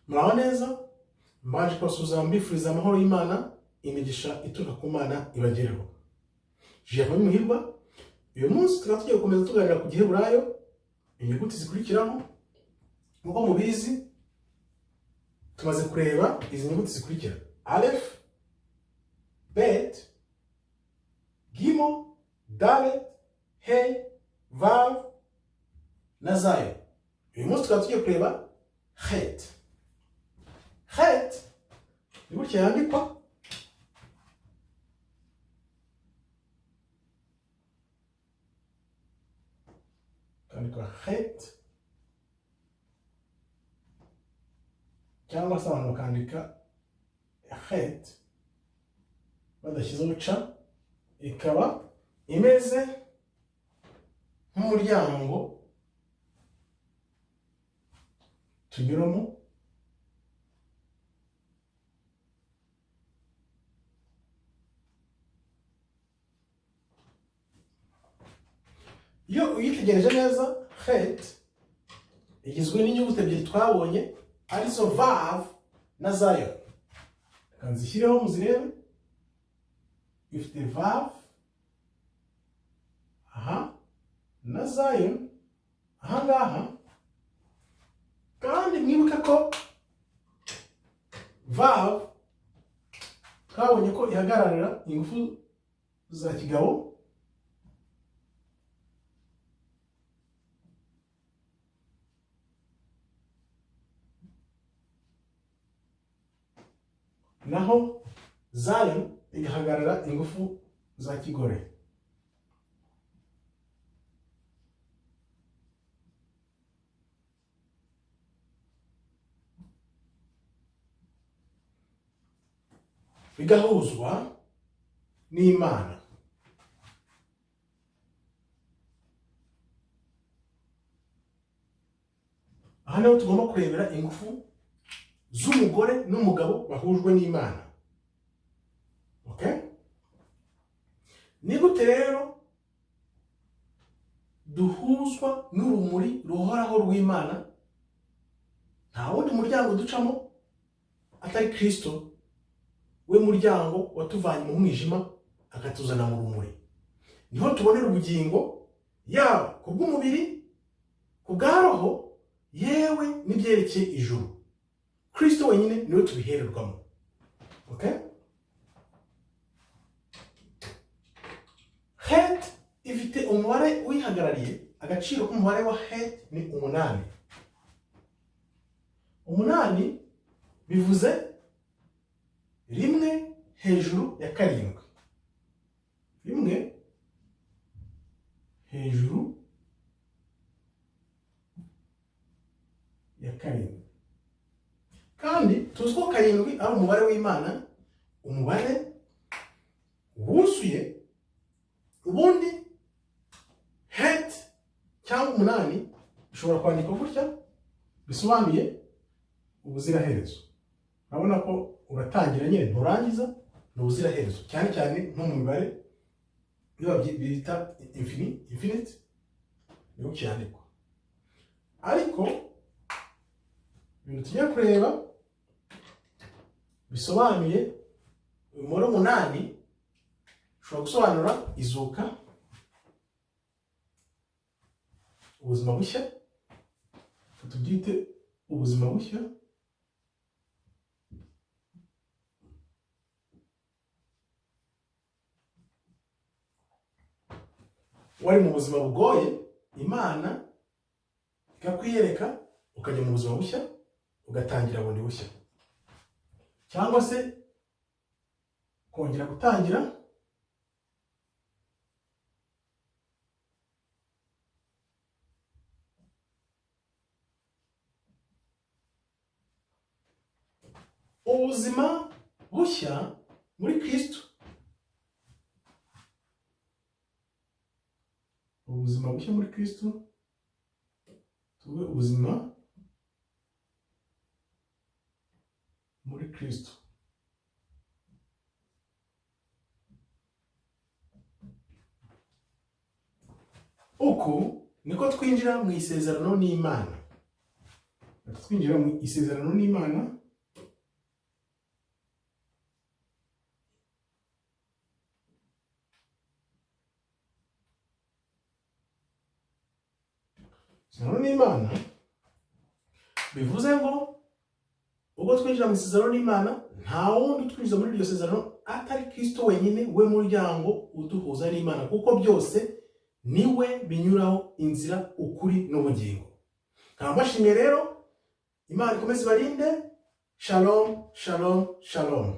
Muraho neza, mbanje kubasuhuza mbifuriza amahoro y'Imana, imigisha ituruka ku Mana ibagereho. Gervais Muhirwa, uyu munsi tukaba tugiye gukomeza tuganira ku Giheburayo, inyuguti zikurikiraho. Nk'uko mubizi, tumaze kureba izi nyuguti zikurikira: Aleph, Bet, Gimel, Dalet, He, Vav na Zayin. Uyu munsi tukaba tugiye kureba Het. Het ni gutya yandikwa. Yandikwa Het, cyangwa se abantu bakandika Het badashyizeho ca, ikaba imeze nk'umuryango tunyuramo. Iyo uyitegereje neza, Het igizwe n'inyuguti ebyiri twabonye, arizo Vav na Zayin. Reka nzishyireho muzirebe. Ifite Vav aha na Zayin aha ngaha, kandi mwibuke ko Vav twabonye ko ihagararira ingufu za kigabo, naho Zayin igahagarara ingufu za kigore. Bigahuzwa n'Imana. Aha niho tugomba kurebera ingufu z'umugore n'umugabo bahujwe n'Imana. Okay? Ni gute rero duhuzwa n'urumuri ruhoraho rw'Imana? Nta wundi muryango ducamo atari Kristo, we muryango watuvanye mu mwijima akatuzana mu rumuri. Niho tubonera ubugingo, yaba ku bw'umubiri, ku bwa roho, yewe n'ibyerekeye ijuru. Kristo wenyine niwe tubihererwamo. Okay? Het ifite umubare uyihagarariye, agaciro k'umubare wa Het ni 8. 8 bivuze 1 hejuru ya 7. 1 hejuru ya 7. Kandi tuzi ko 7 ari umubare w'Imana, umubare wuzuye. Ubundi Het cyangwa 8 bishobora kwandikwa gutya, bisobanuye ubuziraherezo. Urabona ko uratangira nyine nturangiza, ni ubuziraherezo, cyane cyane nko mu mibare iyo bita infinite, niho cyandikwa. Ariko ibintu tugiye kureba bisobanuye umubare 8 ushobora gusobanura izuka, ubuzima bushya, tubyite ubuzima bushya, wari mu buzima bugoye, Imana ikakwiyereka ukajya mu buzima bushya, ugatangira bundi bushya, cyangwa se kongera gutangira. Ubuzima bushya muri Kristo, ubuzima bushya muri Kristo, tube ubuzima muri Kristo. Uku niko twinjira mu isezerano n'Imana. Twinjira mu isezerano n'Imana. Isezerano n'Imana bivuze ngo ubwo twinjira mu isezerano n'Imana, nta wundi utwinjiza muri iryo sezerano atari Kristo wenyine, we muryango uduhuza n'Imana, kuko byose niwe binyuraho, inzira, ukuri n'ubugingo. Nkaba mbashimiye rero. Imana ikomeze ibarinde. Shalom, shalom, shalom.